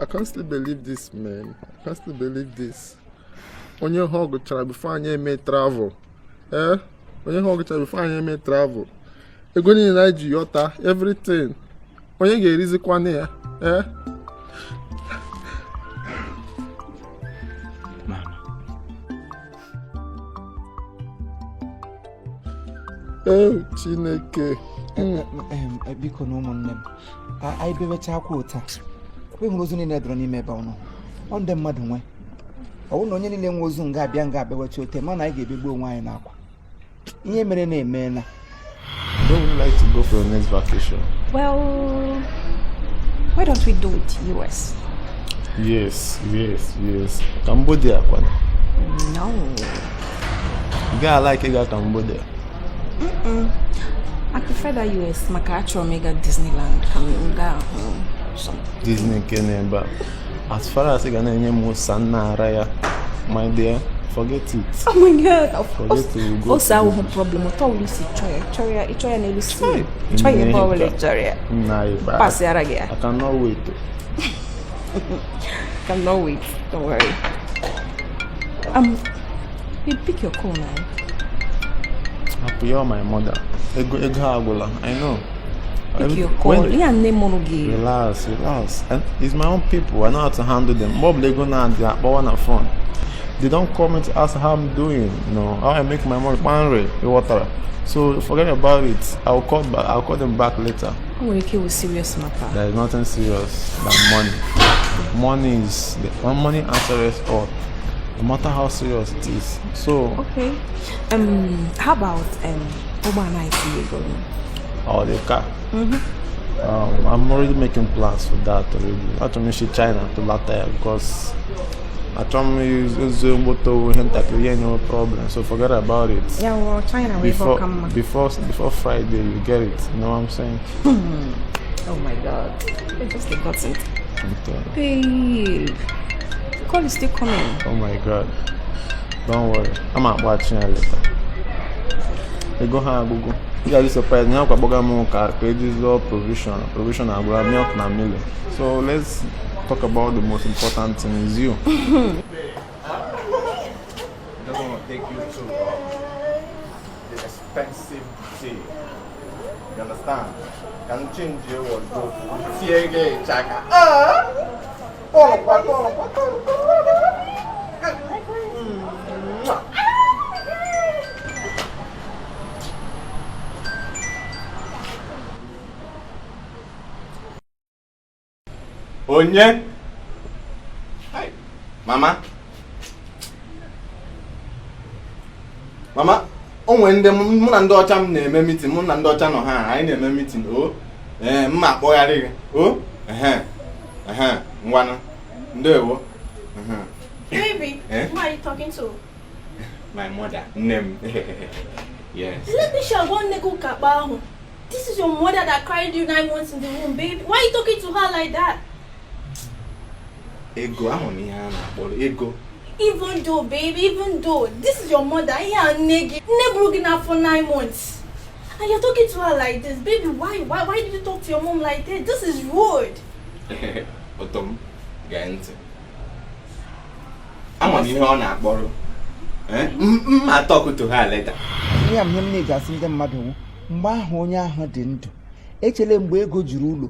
I can't still believe this, man. I can't still believe this. Onye hugchara before anyị eme travel. Eh? Onye hugchara before anyị eme travel. Ego niile anyị ji yọta, everything. Onye ga-erizikwana ya? Eh? Mama. Eh, Chineke. Biko na ụmụnne m, anyị bewecha akwa ụta kwe hụrụ ozu niile dọrọ n'ime ebe ọnụ ọ ndị mmadụ nwe. Ọ bụrụ na onye niile nwe ozu nga abịa nga abịawecha ote, mana anyị ga-ebegbu onwe anyị n'akwa. Ihe mere na-eme na Where would you like to go for your next vacation? Well, why don't we do it US? Yes. Cambodia, kwana. No. You gotta like ịga Cambodia. I prefer that US maka achọrọ m ịga Disneyland ka m gaa hụ some. Disney nke na-ebe a. As far as ị ga na-enye m ụsa nna ara ya, my dear, forget it. Oh my God. Forget to go. Ose ahụhụ problem ụtọ ọbụla isi chọọ ya, chọọ ya, ịchọ ya n'elu si chọọ ya ebe ọbụla ị chọrọ ya. Nna ịba. Pasịara gị ya. I cannot wait. Cannot wait. Don't worry. You pick your call now. Hapụ ya, my mother. Ego ego ha agwụla. I know. Pick your call. Ya nne mụrụ gị. Relax, relax. And it's my own people. I know how to handle them. Mgbe ọbụla ego na-adị, akpọwa na phone. They don't call me to ask how I'm doing. No, how I make my money. Kpanre, ịghọtara. So forget about it. I'll call back. I'll call them back later. O nwere ike ịwụ serious matter. There is nothing serious than money. Money is the money answers all, no matter how serious it is. So Okay. How about ụgbọala anyị si ego? Or the car. I'm already making plans for that already. Achọrọ m isi China to lata ya because achọrọ m ịzụ moto ihe ntakịrị ya enyewe problem. So forget about it. Ya wụ China wee ebe Before ọka mma. before Friday you get it. You know what I'm saying? Oh my God. I just got it. Okay. Babe. The call is still coming. Oh my God. Don't worry. I'm akpọghachi ya later. Ego ha agwụgo. Ị ga-adị surprised na akwa kpọga m ụka ka eji zụọ provision. Provision agwụla, milk na milo. So let's talk about the most important thing is you. Just want to take you to the expensive tea. You understand? Can change your wardrobe. Tie chaka. Ah! Oh, oh, oh, oh. Onye? Hi. Mama. Mama, o nwere ndị mụ na ndị ọcha m na-eme meeting, mụ na ndị ọcha nọ ha, anyị na-eme meeting, o. Ee, mma akpọgharị gị. O. Ehe. Ehe, ngwanụ. Ndewo. Ehe. Baby, Eh? who are you talking to? My mother, nne m. Yes. Let me share one nickel kapa ahụ. This is your mother that carried you 9 months in the womb, baby. Why are you talking to her like that? Ego, ahụ m ihe a na-akpọrọ ego. Even though, baby, even though, this is your mother, ihe a nne gị, nne buru gị n'afọ 9 months. And you're talking to her like this, baby. Why did you talk to your mom like this? This is rude. Ụtọ m, gee ntị. Ama m ihe ọ na-akpọrọ. Eh? Mma talk to her later. Ihe m ihe m na-eji asị ndị mmadụ nwụ mgbe ahụ onye ahụ dị ndụ, echele mgbe ego juru ụlọ,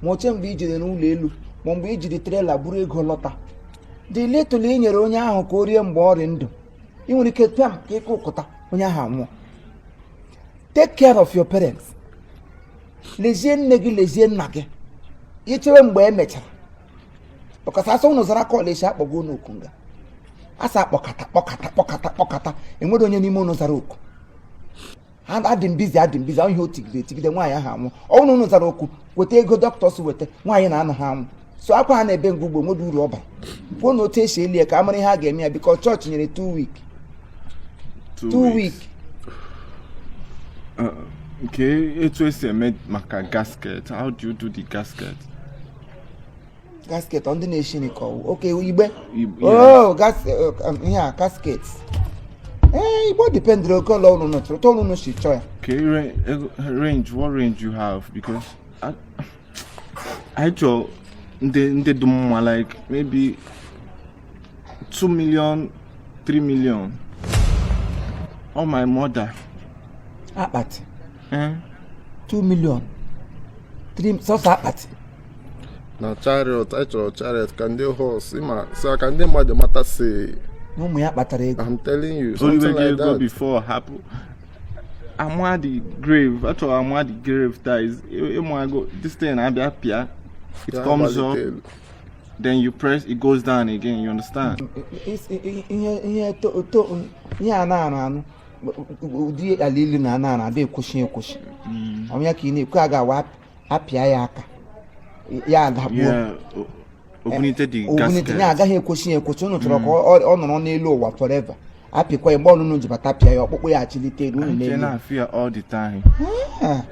ma oche mgbe i jere n'ụlọ elu, ma mgbe i jiri trailer buru ego lọta. Dị little i nyere onye ahụ ka o rie mgbe ọ dị ndụ, ị nwere ike pịam ka ịkụ ụkụta onye ahụ anwụọ. Take care of your parents. Lezie nne gị, lezie nna gị. Ichewe mgbe e mechara ọkasa asọ unu zara call esi akpọgo unu oku nga asa akpọkata kpọkata kpọkata kpọkata, enwere onye n'ime unu zara oku. Adị m busy, adị m busy. Ihe o tigide etigide nwaanyị ahụ anwụ. Ọ bụrụ na unu zara oku weta ego dọkịta si weta, nwaanyị na-anọ ha anwụ. So akwa ha na-ebe ngwa ugbo nwere uru ọ bara. Kwuo na otu esi eli ya ka a mara ihe a ga-eme ya, bikọ chọọchị nyere 2 week, 2 week. Nke etu esi eme maka gasket, how do you do the gasket? Gasket ọ ndị na-eshi nri ka ọwụ oke igbe? Yeah. Oh, gas ihe a gasket, ee, igbo dependịrị oke ụlọ unu chọrọ, otu ụlọ unu si chọọ ya. Okay, range, what range you have? Because I chọ Ndị dị mma, like maybe 2 million, 3 million. Oh, my mother. Akpati? Eh? 2 million, 3, sọsọ akpati? Na chariot, anyị chọrọ chariot ka ndị horse, ịma so ka ndị mmadụ mata si Na ụmụ ya kpatara ego. I'm telling you, something Oliver like go that. Before hapụ ama the grave, achọrọ ama the grave ties, ịmụago this thing abịa pịa, it Ya comes up, agbalite elu. Then you press, it goes down again, you understand? Ihe to ihe a na-arụ anụ, ụdị ala ilu na ana arụ ada ekwuchi ekwuchi. Ọ ya ka ị na-ekwu, a ga-awa apịa ya aka ya adakpuo. Yeah, obunite the Ogbunite gasket. ya agaghị ekwochi ekwochi. Unu chọrọ ka ọ nọrọ n'elu ụwa forever, apịkwa ya mgbe ọnụnụ ji bata pịa ya, ọkpụkpụ ya achilite elu unu Anyị n'elu. na-afụ ya all the time. Ah,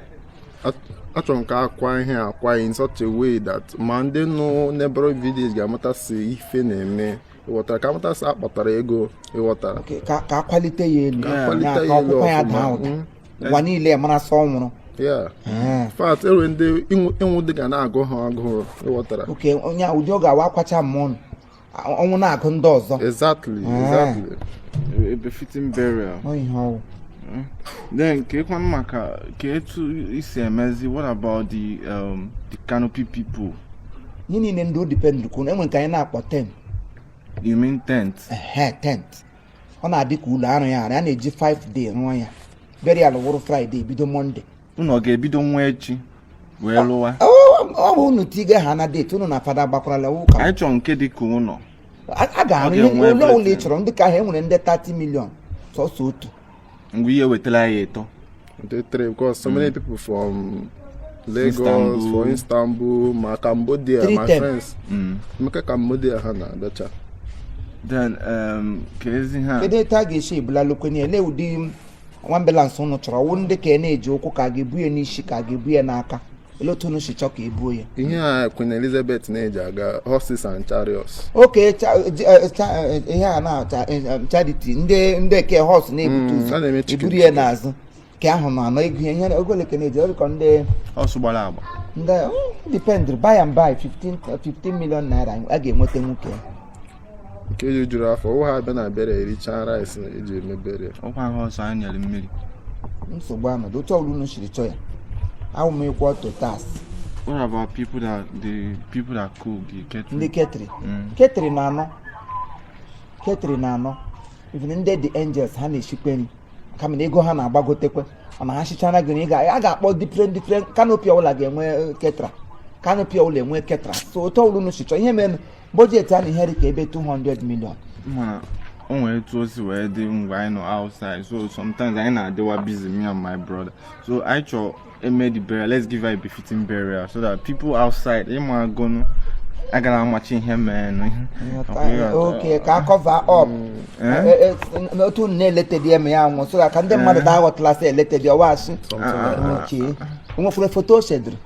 Achọrọ m ka akwa ihe akwa in such a way that ma ndị nọ neighboring village ga-amata si ife na-eme, ịghọtara, ka amata si akpatara ego, ịghọtara. Okay, ka akwalite ya elu. Ka akwalite Ya, ka ya elu ọkpụkpụ ya ọfụma. daa ụda, ụwa niile mara sọ ọ nwụrụ. Yeah. In fact, enwere ndị ịnwụ dị ga na-agụ ha agụụ, ịghọtara. Oke onye a, ụdị ọ ga-awa akwacha mmụọ nụ, ọnwụ na-agụ ndị ọzọ. Exactly. Ah. Exactly. A befitting burial. Ọ ihe ọwụ. Then ka ekwanụ maka ka etu isi emezi, what about the canopy people? Ihe niile ndị o depend kwuru, enwere nke anyị na-akpọ tent. You mean tent? Ehe, tent. Ọ na-adị ka ụlọ arụ ya arụ, a na-eji 5 day rụọ ya. Burial wụrụ Friday, bido Monday. Unu ọ ga-ebido nwa echi wee lụwa? Ọ bụ unu tiga ha na date unu na fada gbakwarala ụka. Anyị chọrọ nke dị ka ụlọ. A ga-arụ Ọ ihe ga-enwe ole ọbụla ị everything. chọrọ. Ndị ka ahụ, enwere ndị 30 million sọsọ otu. Mgbe ihe wetara ya ịtọ. Ndị three, because so many people from Lagos, Istanbul. for Istanbul, ma Cambodia, Three my ten. friends. Maka Cambodia ha na-abịacha. Then ka ezi ha. Kedu etu a ga-esi ebula lokwenye? Ele ụdị ambulance unu chọrọ? Ọwụ ndị ka ị na-eji ụkwụ, ka a ga-ebu ya n'isi, ka a ga-ebu ya n'aka? Ele otu unu si chọọ ka ebuo ya? Ihe a Queen Elizabeth na-eji aga, horses and chariots. Oke ihe a na charity, ndị eke horse na-ebute A ụzọ, na-eme chicken eburu ya n'azụ, ka ahụ nọ anọ ego ya ihe ego ole ka na-eji ọ dịka ndị Ọsụ gbara agba. Ndị depend, by and by, 15 million naira a ga-enweta nwoke. Nke eji juru afọ, ụwa ha abịa na burial, ericha rice eji eme burial. Ọkwa ahụ ọsọ anyị nyere mmiri. Nsogbu anọdụ, otu ọbụla unu siri chọọ ya, awụ m ịkwụ ọtọ tas. What about people that the people that cook, the catering? Ndị catering? Catering na anọ, catering na anọ. Even ndị the angels ha na-eshikwe nri, kama na ego ha na-agbagotekwe. Mana ha shichara gị na a ga-akpọ different different canopy ọbụla ga-enwe caterer, canopy ọbụla enwe caterer. So otu ọbụla unu si chọọ ihe mere, budget a na ihe dị ka ebe 200 million. Mana o nwere etu o si wee dị mgbe anyị nọ outside, so sometimes anyị na-adịwa busy, me and my brother. So anyị chọrọ eme the burial, let's give her a befitting burial so that people outside, ịma agụnụ agara amachi ihe mee. Oke ka a cover up. Otu unu na-elete eme ya nwụ, so that ka ndị mmadụ da-aghọtala sị elete dị ọwa asị. Something like that. Oke nwekwara foto o sedịrị,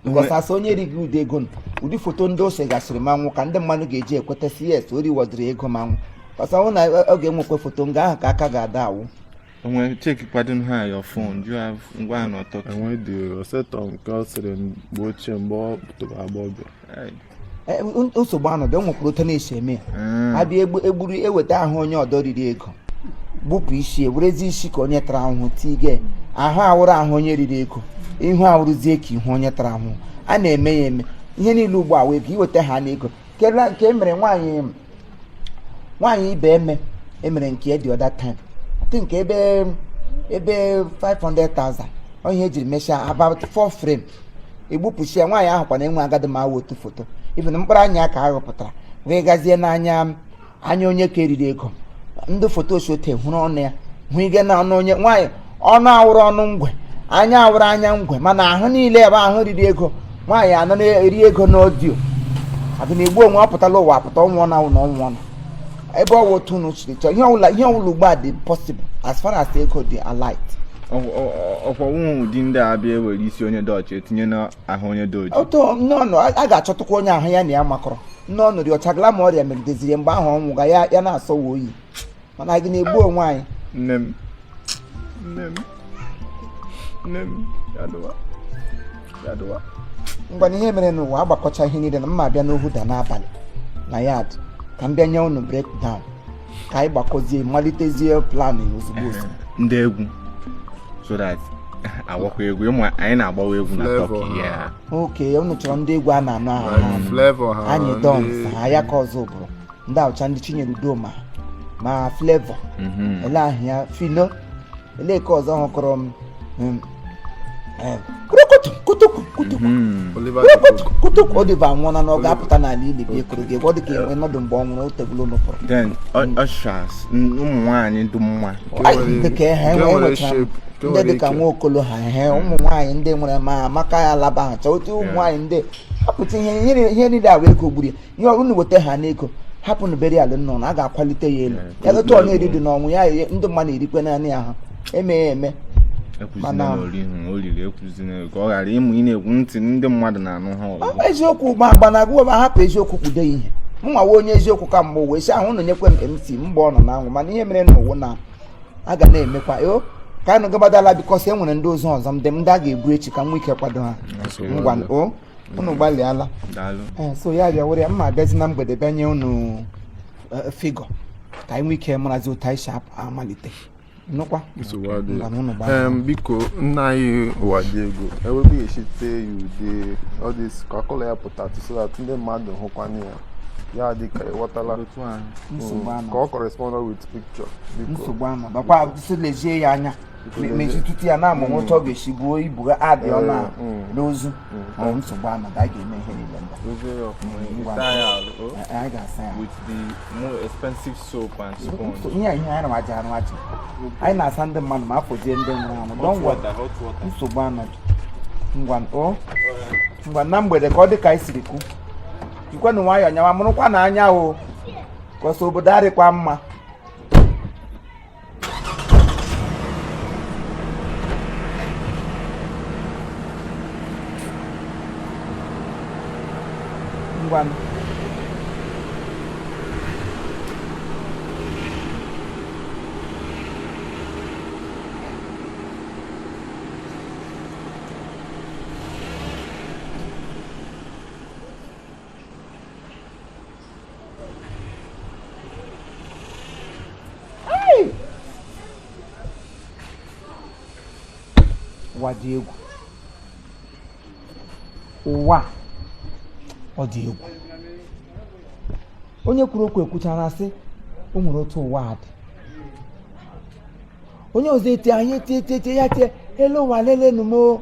because asị onye erighị ụdị ego nụ, ụdị foto ndị ose gasịrị ma nwụ ka ndị mmadụ ga-eji ekweta si yes, o riwọdịrị ego ma nwụ ọsọ hụ na ọ ga-enwekwa foto nga ahụ ka aka ga-ada awụ. Onwe check kwado ha your phone. Do you have ngwa nọ talk? Enwe dị osetọ nke ọ sịrị mgbe ochie, mgbe ọ tụrụ agbọbịa. Nsogbu anọdụ, o nwekwara otu na-esi eme ya. Abịa egburu eweta ahụ onye ọdọ riri ego, gbupụ isi, ewerezi isi ka onye tara ahụhụ tige ahụ, awụrụ ahụ onye riri ego, ihu awụrụzie ka ihu onye tara ahụhụ. A na-eme ya eme ihe niile ugbu a wee ka iweta ha n'ego kele nke e mere nwaanyị, nwaanyị ibe eme emere nke the other time. I think ebe 500,000 ọ ihe ejiri mechaa about four frame, egbupụchi ya. Nwaanyị ahụ kwana enwe agadi ma awụ otu foto, even mkpụrụ anya ka a ghọpụtara wee gazie n'anya anya onye ka eriri ego. Ndị foto sote hụrụ ọnụ ya, hụ ige na ọnụ onye nwaanyị, ọnụ awụrụ ọnụ ngwe, anya awụrụ anya ngwe, mana ahụ niile ebe ahụ riri ego. Nwaanyị anọ na-eri ego n'audio adị na-egbu onwe, ọ pụtala ụwa apụta, ọnwụọ na na ọnwụọ na ebe ọ wụ. Otu unu siri chọọ ihe ọbụla, ihe ọbụla ugbu a dị possible as far as ego dị alight. Ọkwa nwa ụdị ndị a abịa ewere isi onye dị ọcha etinye n'ahụ onye dị oji. Otu nnọọ a ga-achọtụkwa onye ahụ ya na ya makọrọ nnọọ dị ọcha gala, ma ọrịa megideziri mgbe ahụ ọnwụ ga ya, ya na-asọwa oyi, mana gị na-egbu onwe anyị. Nne m, nne m, nne m, ya dụwa, ya dụwa. Ngwa, na ihe mere n'ụwa agbakọcha ihe niile na mma abịa n'Ohuda n'abalị na yard ka m bịa nye unu breakdown, ka anyị gbakọzie, malitezie plan ozugbo ozugbo. Ndị egwu, so that agbakwa egwu ịmụ anyị na-agbawa egwu na Flavor Turkey ha. ya. Oke unu chọrọ ndị egwu a na-anụ aha ha. Like Flavor ha. Anyị dons ha ya ka ọzọ bụrụ ndị awụcha, ndị Chinyere Udoma ma Flavor. Ele ahụ ya Fino, ele ka ọzọ hụkọrọ m kurukutu kutuku kutuku. Oliver kurukutu De Coque. Kutuku. Oliver anwụọla na ọ ga-apụta n'ala ili bịa ekoro gị egwu. Ọ dị ka enwe nọdụ mgbe ọ nwụrụ o tegulu nụpụrụ. Then ushers, ụmụ nwaanyị dị mma. Ai, dị ka ha nke enwe nwere enwechara m shape, nke ndị nwere dị ka ike. Nwaokolo ha ehe, ụmụ nwaanyị ndị nwere ma amaka ya laba ha chọọ otu ụmụ nwaanyị ndị hapụta ihe niile ahụ ego gburu ya. Ihe unu weta ha n'ego, hapụ burial nọ na a ga-akwalite ya elu. Ya lụta ọ na-eri dị n'ọnwụ ya, ndị mmadụ erikwe naanị ya ha eme ya eme. Ekwuzina. Mana- Orihu o riri, ekwuzina ka ọ ghara ịmụ ị na-ekwu ntị ndị mmadụ na-anụ ha ọzọ. Eziokwu ma agba na agụwa ma hapụ eziokwu kpudo ya ihe. Mnwawa onye eziokwu ka mgbe wee sị ahụ unu nyekwe m MC mgbe ọ nọ n'anwụ, mana ihe mere n'ụwa na a ga na-emekwa eo ka anyị gabadala because e nwere ndị ozu ọzọ ndị ndị a ga-ebu echi ka m nwee ike kwado ha. Ngwa o, unu gbalịala. Daalụ. Ee, so ya bịa were ya, mma abịazi na mgbede bịa nye unu figure ka anyị nwee ike marazi otu anyị si amalite nnukwa. Nsogbu adịghị. Ngwa na unu gbalịa. Biko, nna anyị ụwa dị ego ewebe ya eshite ya ude all this ka akọla ya pụta so that ndị mmadụ hụkwana ya, ya dị ka ịghọtala. Nsogbu anọ. Ka ọ correspond with picture, biko. Nsogbu anọ bakwa si lezie ya anya. Lezie. Mezitutu ya na amụma otu ọ ga-esi buo ibu adị ọnụ a n'ozu. Ọ, nsogbu anọ, anyị ga-eme ihe niile ndị a. Dozie ya ọfụma. Ngwa. Saa ya alụ, oh, Anyị ga-asa ya with the more expensive soap and sponge. Ihe anyị na-aja arụ aja, anyị na-asa ndị mmadụ ma afọzie ndị nwụrụ anwụ. Hot Don't worry. water, hot water. Nsogbu anọdụ. Ngwa o, ngwa, na mgbede ka ọ dị ka anyị siri kwu. Jikwanụ nwayọọ nyawa, mụrụkwa na anya o kọsọ obodo adịkwa mma. Ngwanụ. Ai! Ụwa dị egwu, ụwa ọ dị egwu. Onye kwuru okwu ekwuchara sị o nwere otu ụwa a dị, onye ọzọ eti anyị eti eti eti ya tie elu ụwa lelenu m o.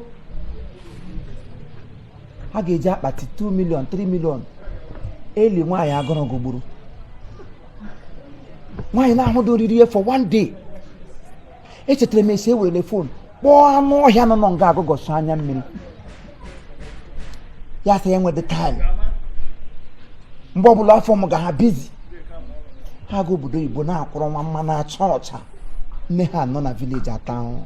A ga-eji akpati 2 million, 3 million eli nwaanyị agụrụ gụgburu nwaanyị na-ahụdị oriri ya for one day. Echetara m esi ewerele phone kpọọ anụ ọhịa nọ nga agụgọsụ anya mmiri, ya sị ya nwede time mgbe ọbụla afọ m ga ha busy ha ga obodo oyibo na-akwụrụ nwa mma na-acha ọcha, nne ha nọ na village ata ahụhụ.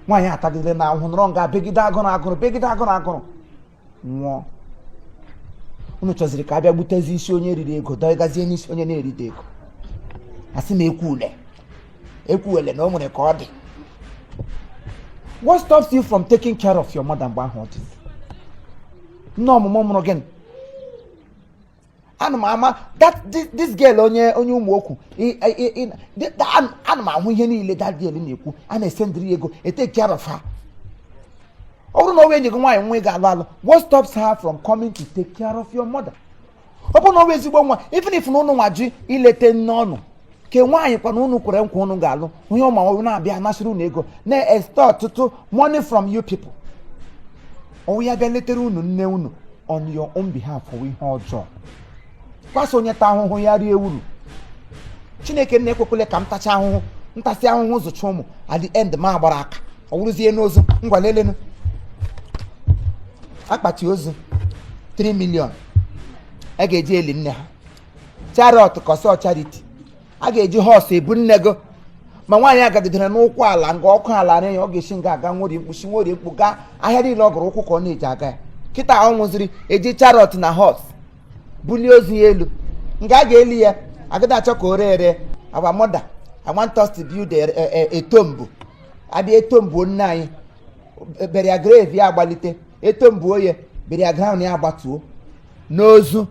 Nwaanyị atagidere na ahụhụ nọrọ nga begide agụrụ agụrụ begide agụrụ agụrụ nwụọ. Unu chọziri ka a bịa gbutezi isi onye riri ego dọgazie n'isi onye na-eride ego, asị m ekwu ule ekwuwele na o nwere ka ọ dị. What stops you from taking care of your mother mgbe ahụ ọ dị nne ọmụmụ mụrụ gị? Ana m ama that this girl onye ụmụ okwu ana m ahụ ihe niile that girl na-ekwu, a na-esendịrị ya ego e take care of her. Ọ bụrụ na ọ wee enyi gị nwaanyị nwa ị ga-alụ alụ, what stops her from coming to take care of your mother? Ọ bụrụ na ọ wee ezigbo nwa, even if na ụnụ nwa ji ilete nne ọnụ ke nwaanyị kwa na ụnụ kwere nkwa ụnụ ga-alụ onye ọma ọrụ na-abịa anasịrị ụnụ ego na-extort ọtụtụ money from you people, ọwụ ya bịa letere unu nne unu on your own behalf, ọwụ ihe ọjọọ? Kwasa onye taa ahụhụ ya rie uru. Chineke nna ekwekwele ka m tacha ahụhụ, ntasị ahụhụ zụcha ụmụ, at the end ma agbara aka ọ wụrụzie n'ozu. Ngwa, lelenu akpati ozu 3 million a ga-eji eli nne ha, chariot kọsọ charity a ga-eji horse ebu nne gị, ma nwaanyị agagidere n'ụkwụ ala nga ọkụ ala ya, ọ ga-esi nga aga nwori mkpu si nwori mkpu gaa ahịa niile ọ gụrụ ụkwụ ka ọ na-eji aga ya. Kịta ọ nwụziri, eji chariot na horse bulie ozu ya elu nga a ga-eli ya, agada achọ ka o ree ere. Our mother, I want us to build a tomb. Abịa etombu nne anyị, burial grave ya agbalite. Eto mbụ oye burial ground ya agbatuo n'ozu.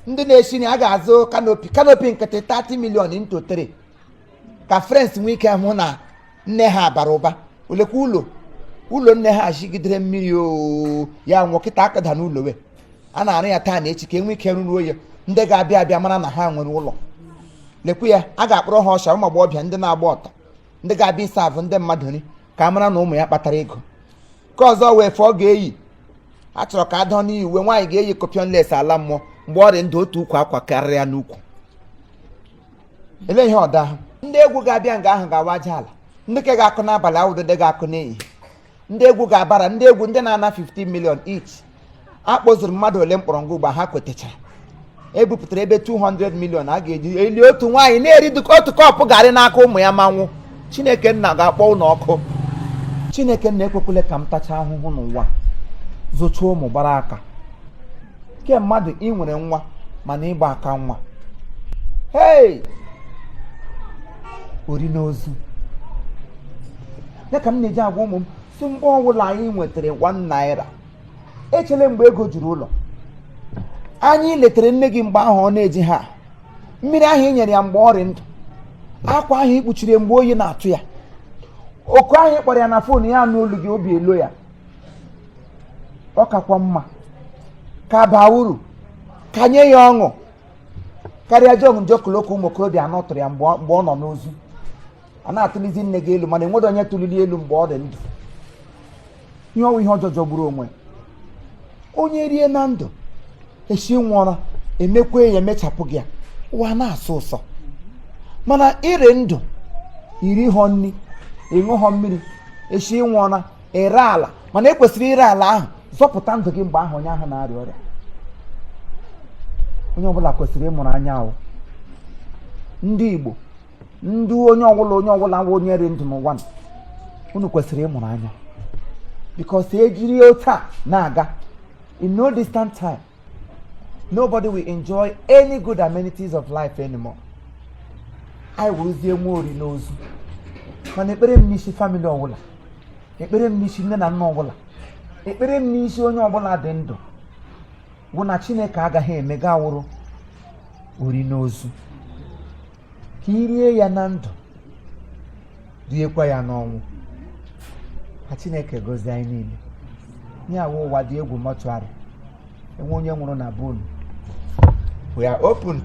Ndị na-esi nri a ga-azụ canopy, canopy nkịtị 30 million into 3, ka friends nwee ike hụ na nne ha bara ụba. Olekwa ụlọ ụlọ nne ha achigidere mmiri o ya nwụọ kịta akada n'ụlọ we a na-arụ ya taa na echi ka e nwee ike rụruo ya, ndị ga-abịa abịa mara na ha nwere ụlọ. Lekwa ya, a ga-akpọrọ ha ọsha ụmụ agbọghọbịa ndị na-agba ọtọ, ndị ga-abịa ịsa avụ ndị mmadụ nri, ka a mara na ụmụ ya kpatara ego. Nke ọzọ wee fọ ga-eyi a chọrọ ka a dọọ n'iyi uwe nwaanyị ga-eyi copion lace ala mmụọ mgbe ọ dị ndụ, otu ukwu akwa karịa n'ukwu. Ele ihe ọda ahụ, ndị egwu ga-abịa nga ahụ ga-awa aja ala, ndị ke ga-akụ n'abalị awụdo, ndị ga-akụ n'ehihie, ndị egwu ga-abara, ndị egwu ndị na-ana 15 million each. A kpọzuru mmadụ ole mkpọrọ ngwa ugbu a ha kwetachara ebupụtara ebe 200 million a ga-eji eli otu nwaanyị na-eri otu cup garị n'aka ụmụ ya manwụ. Chineke nna ga-akpọ ụlọ ọkụ. Chineke nna ekwekwele ka m tachaa ahụhụ n'ụwa zụcha ụmụ gbara aka ke mmadụ. Ị nwere nwa mana ịgba aka nwa, hei, ori n'ozu ya ka m na-eji agwa ụmụ m si mgbe ọbụla anyị nwetara 1 naira, echele mgbe ego juru ụlọ. Anyị letere nne gị mgbe ahụ ọ na-eji ha mmiri ahụ i nyere ya mgbe ọ rị ndụ, akwa ahụ i kpuchiri ya mgbe oyi na-atụ ya, oku ahụ ị kpọrọ ya na phone ya n'olu gị, obi elo ya. Ọ kakwa mma ka baa uru, ka nye ya ọṅụ karịa jọn njokoloko ụmụ okorobịa anọ tụrụ ya mgbe ọ nọ n'ozu. A na-atụlizi nne gị elu, mana enweghị onye tụlili elu mgbe ọ dị ndụ. Ihe ọnwụ ihe ọjọọ jọgburu onwe onye rie na ndụ esi nwụọrọ emekwe ya emechapụ gị ya, ụwa na-asọ ụsọ. Mana ire ndụ iri họ nri, ịṅụghọ mmiri, esi nwụọra ere ala, mana ekwesịrị ire ala ahụ zọpụta ndụ gị mgbe ahụ onye ahụ na-arịa ọrịa. Onye ọbụla kwesịrị ịmụrụ anya ahụ. Ndị Igbo, ndị onye ọbụla, onye ọbụla nwa onye ri ndụ n'ụwa nọ, unu kwesịrị ịmụrụ anya, because ejiri otu a na-aga, in no distant time nobody will enjoy any good amenities of life anymore. Anyị wụrụzie nwa ori n'ozu. Mana ekpere m n'isi family ọbụla, ekpere m n'isi nne na nna ọbụla, ekpere m n'isi onye ọbụla dị ndụ bụ na Chineke agaghị eme ga awụrụ ori n'ozu. Ka i rie ya na ndụ, riekwa ya n'ọnwụ. Ka Chineke gọzie anyị niile. Nye awa ụwa dị egwu mortuary enwe onye nwụrụ na bonu. We are open.